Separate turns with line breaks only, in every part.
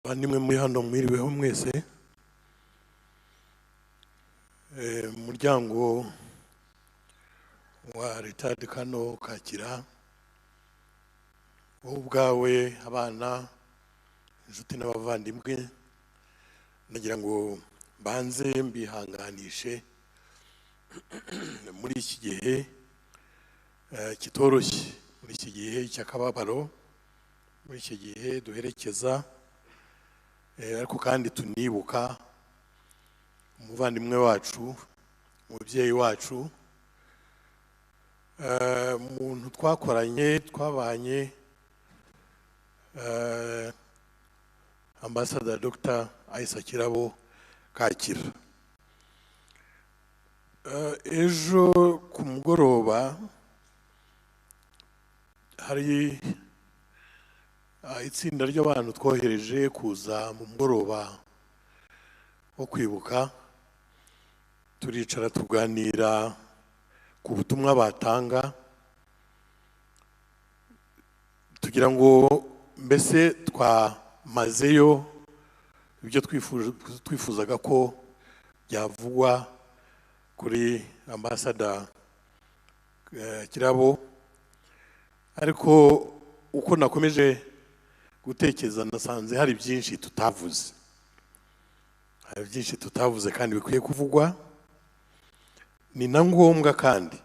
Bavandimwe muri hano, mwiriweho mwese. Umuryango wa retired Colonel Kakira, wowe ubwawe, abana, inshuti n'abavandimwe, ndagira ngo mbanze mbihanganishe muri iki gihe kitoroshye, muri iki gihe cy'akababaro, muri iki gihe duherekeza ariko kandi tunibuka umuvandimwe wacu, umubyeyi wacu, umuntu twakoranye, twabanye, Ambassador Dr. Aisa Kirabo Kakira. Ejo ku mugoroba hari itsinda ry'abantu twohereje kuza mu mugoroba wo kwibuka, turicara tuganira ku butumwa batanga, tugira ngo mbese twamazeyo ibyo twifuzaga ko byavugwa kuri Ambassador Kirabo. Ariko uko nakomeje gutekereza, nasanze hari byinshi tutavuze, hari byinshi tutavuze kandi bikwiye kuvugwa. Ni na ngombwa kandi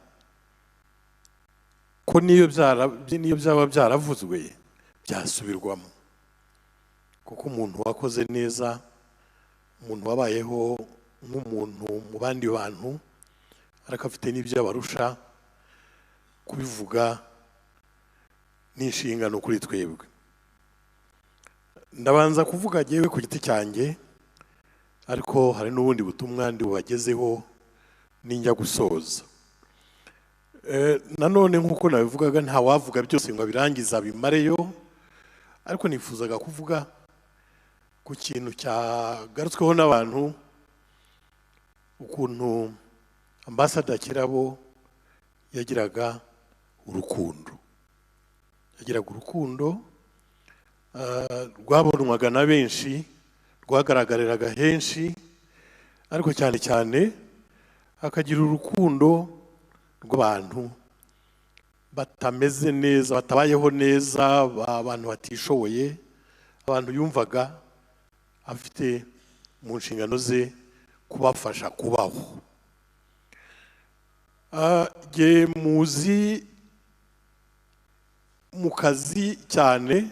ko niyo byaba byaravuzwe byasubirwamo, kuko umuntu wakoze neza, umuntu wabayeho nk'umuntu mu bandi bantu ariko afite n'ibyo abarusha, kubivuga ni inshingano kuri twebwe. Ndabanza kuvuga jyewe ku giti cyanjye, ariko hari n'ubundi butumwa ndi bubagezeho ninjya gusoza. Nanone nk'uko nabivugaga, nta wavuga byose ngo abirangize abimareyo, ariko nifuzaga kuvuga ku kintu cyagarutsweho n'abantu, ukuntu Ambassador Kirabo yagiraga urukundo, yagiraga urukundo rwabonwaga na benshi, rwagaragariraga henshi, ariko cyane cyane akagira urukundo rw'abantu batameze neza, batabayeho neza, abantu batishoboye, abantu yumvaga afite mu nshingano ze kubafasha kubaho. Jye muzi mu kazi cyane,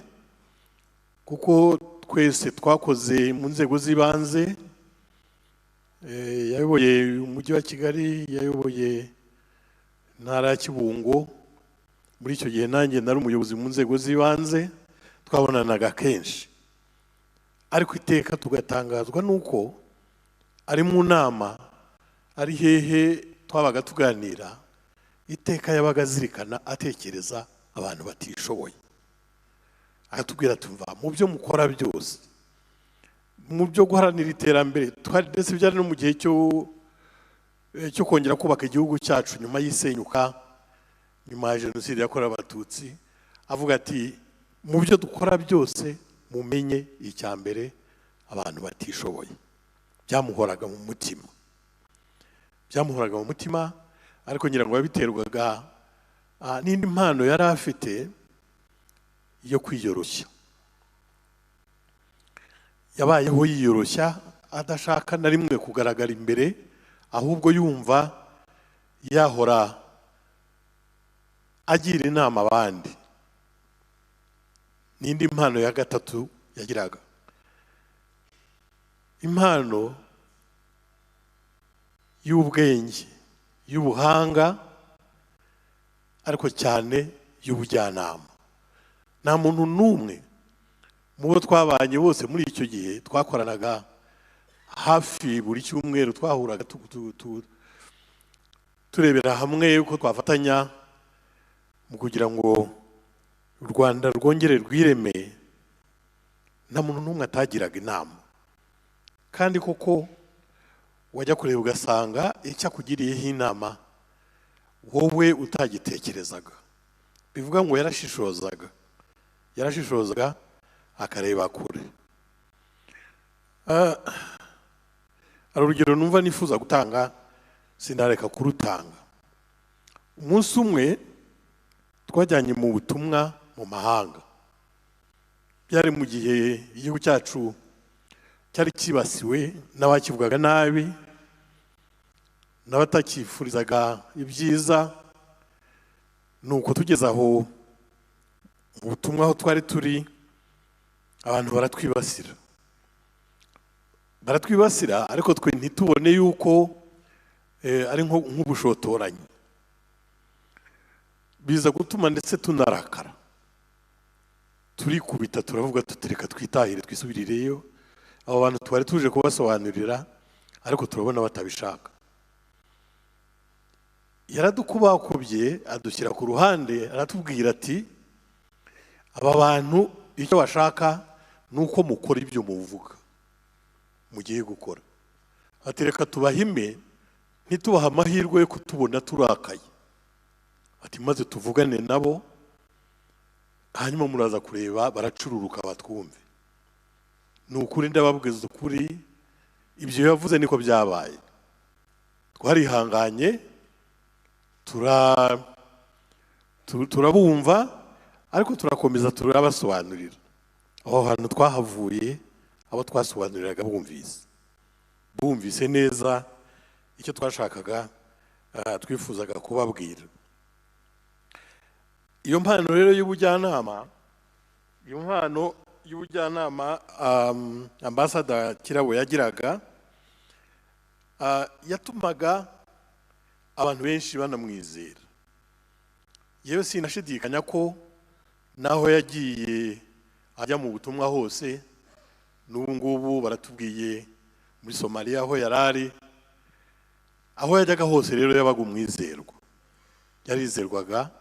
kuko twese twakoze mu nzego z'ibanze. Yayoboye umujyi wa Kigali, yayoboye intara ya Kibungo. Muri icyo gihe nanjye nari umuyobozi mu nzego z'ibanze, twabonanaga kenshi, ariko iteka tugatangazwa nuko ari mu nama, ari hehe twabaga tuganira, iteka yabaga azirikana, atekereza abantu batishoboye, akatubwira tumva mu byo mukora byose, mu byo guharanira iterambere. Twari ndetse byari no mu gihe cyo kongera kubaka igihugu cyacu nyuma y'isenyuka, nyuma ya jenoside yakorewe Abatutsi, avuga ati mu byo dukora byose mumenye icya mbere abantu batishoboye. Byamuhoraga mu mutima, byamuhoraga mu mutima, ariko ngira ngo yabiterwaga n'indi mpano yari afite yo kwiyoroshya. Yabayeho yiyoroshya, adashaka na rimwe kugaragara imbere, ahubwo yumva yahora agira inama abandi. N'indi mpano ya gatatu yagiraga, impano y'ubwenge, y'ubuhanga, ariko cyane y'ubujyanama. Nta muntu n'umwe mu bo twabanye bose muri icyo gihe twakoranaga hafi buri cyumweru, twahuraga turebera hamwe uko twafatanya mu kugira ngo u Rwanda rwongere rwireme, nta muntu n'umwe atagiraga inama. Kandi koko wajya kureba ugasanga icyo akugiriyeho inama wowe utagitekerezaga. Bivuga ngo yarashishozaga, yarashishozaga akareba kure. Hari urugero numva nifuza gutanga, sinareka kurutanga. Umunsi umwe twajyanye mu butumwa mu mahanga, byari mu gihe igihugu cyacu cyari cyibasiwe n'abakivugaga nabi n'abatakifurizaga ibyiza. Nuko tugeze aho mu butumwa aho twari turi, abantu baratwibasira, ariko twe ntitubone yuko ari nk'ubushotoranyi. Biza gutuma ndetse tunarakara, turikubita, turavuga tuti: "Reka twitahire, twisubirireyo. Abo bantu twari tuje kubasobanurira, ariko turabona batabishaka." Yaradukubakubye, adushyira ku ruhande, aratubwira ati: "Aba bantu icyo bashaka ni uko mukora ibyo muvuga mugiye gukora." Ati: "Reka tubahime, ntitubahe amahirwe yo kutubona turakaye." Ati: "Maze tuvugane nabo, hanyuma muraza kureba baracururuka batwumve." Ni ukuri, ndababwiza ukuri, ibyo yavuze niko byabaye. Twarihanganye, turabumva, ariko turakomeza turabasobanurira. Aho hantu twahavuye abo twasobanuriraga bumvise neza icyo twashakaga, twifuzaga kubabwira. Iyo mpano rero y'ubujyanama, iyo mpano y'ubujyanama Ambassador Kirabo yagiraga, yatumaga abantu benshi banamwizera. Yewe, sinashidikanya ko naho yagiye ajya mu butumwa hose, n'ubu ngubu baratubwiye muri Somaliya aho yari ari, aho yajyaga hose rero yabaga umwizerwa, yarizerwaga,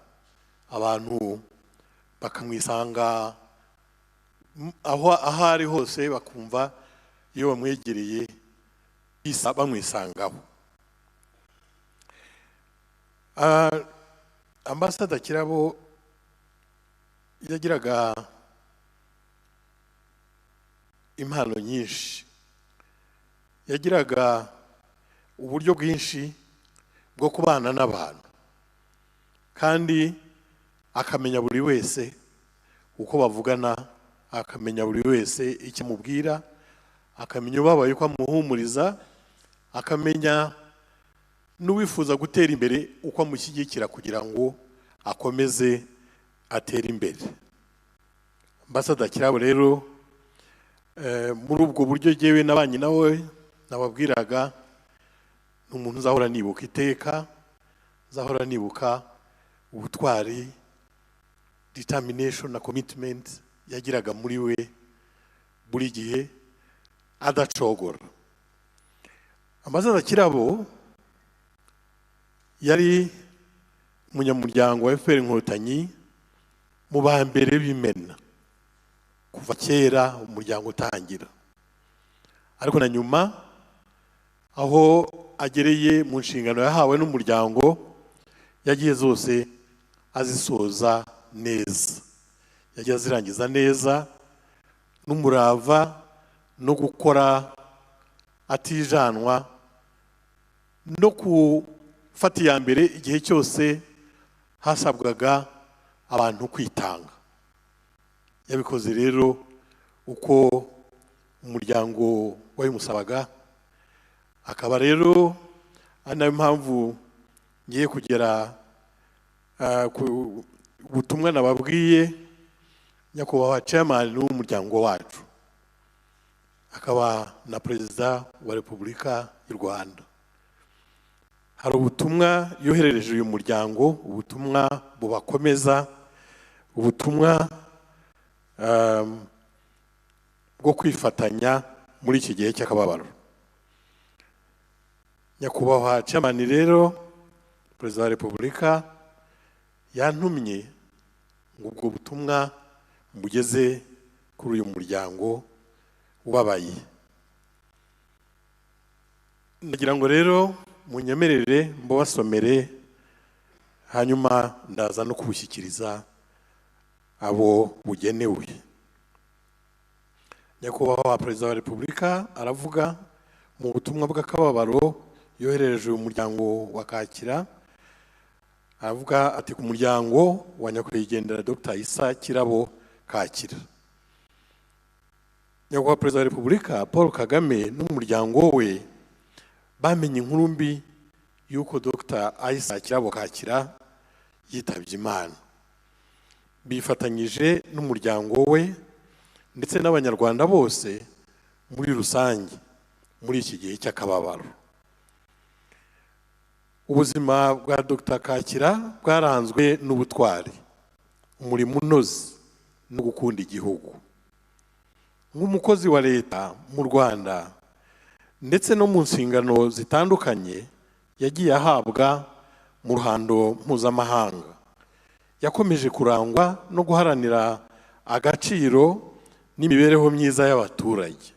abantu bakamwisanga aho ari hose, bakumva iyo bamwegereye bamwisangaho. Ambassador Kirabo yagiraga impano nyinshi, yagiraga uburyo bwinshi bwo kubana n'abantu, kandi akamenya buri wese uko bavugana, akamenya buri wese icyo amubwira, akamenya ubabaye uko amuhumuriza, akamenya n'uwifuza gutera imbere uko amushyigikira kugira ngo akomeze atere imbere. Ambassador Kirabo rero, muri ubwo buryo jyewe nabanye nawe nababwiraga, ni umuntu uzahora nibuka iteka, nzahora nibuka ubutwari, determination na commitment yagiraga muri we buri gihe, adacogora. Ambassador Kirabo yari umunyamuryango wa FPR Inkotanyi mu ba mbere b'imena kuva kera umuryango utangira, ariko na nyuma aho agereye mu nshingano yahawe n'umuryango, yagiye zose azisoza neza, yagiye azirangiza neza n'umurava no gukora atijanwa no gufata iya mbere igihe cyose hasabwaga abantu kwitanga. Yabikoze rero uko umuryango wabimusabaga, akaba rero ari nayo mpamvu ngiye kugera ku butumwa nababwiye. Nyakubahwa chairman w'umuryango wacu, akaba na Perezida wa Repubulika y'u Rwanda, hari ubutumwa yoherereje uyu muryango, ubutumwa bubakomeza, ubutumwa bwo kwifatanya muri iki gihe cy'akababaro. Nyakubahwa chairman rero, Perezida wa Repubulika yantumye ngo ubwo butumwa mbugeze kuri uyu muryango ubabaye. Ndagira ngo rero munyemerere mbubasomere, hanyuma ndaza no kubushyikiriza abo bugenewe. Nyakubahwa Perezida wa Repubulika aravuga mu butumwa bw'akababaro yoherereje uyu muryango wa Kakira, aravuga ati: "Ku muryango wa nyakwigendera Dr Issa Kirabo Kakira, Nyakubahwa Perezida wa Repubulika Paul Kagame n'umuryango we bamenye inkuru mbi y'uko Dr Issa Kirabo Kakira yitabye Imana. Bifatanyije n'umuryango we ndetse n'Abanyarwanda bose muri rusange muri iki gihe cy'akababaro. Ubuzima bwa Dr Kakira bwaranzwe n'ubutwari, umurimo unoze no gukunda igihugu. Nk'umukozi wa leta mu Rwanda ndetse no mu nshingano zitandukanye yagiye ahabwa mu ruhando mpuzamahanga, yakomeje kurangwa no guharanira agaciro n'imibereho myiza y'abaturage.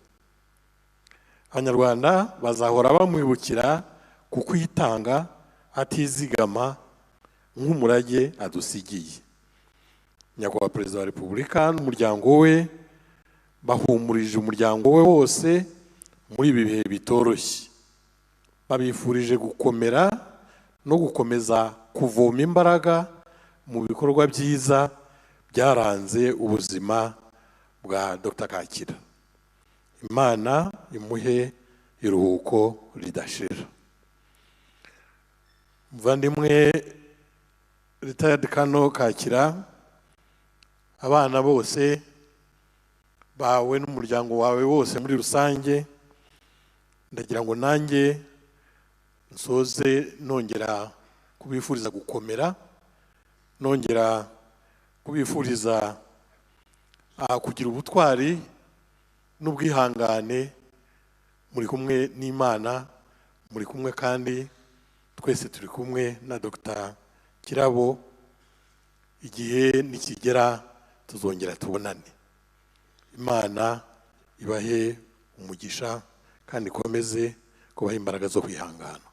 Abanyarwanda bazahora bamwibukira ku kwitanga atizigama nk'umurage adusigiye. Nyakubahwa Perezida wa Repubulika n'umuryango we bahumurije umuryango we wose muri ibi bihe bitoroshye. Babifurije gukomera no gukomeza kuvoma imbaraga mu bikorwa byiza byaranze ubuzima bwa Dr Kakira. Imana imuhe iruhuko ridashira." Muvandimwe retired Colonel Kakira, abana bose bawe n'umuryango wawe wose muri rusange, ndagira ngo nanjye nsoze nongera kubifuriza gukomera, nongera kubifuriza kugira ubutwari n'ubwihangane. Muri kumwe n'Imana, muri kumwe kandi twese turi kumwe na Dr Kirabo. Igihe nikigera tuzongera tubonane. Imana ibahe umugisha kandi ikomeze kubaha imbaraga zo kwihangana.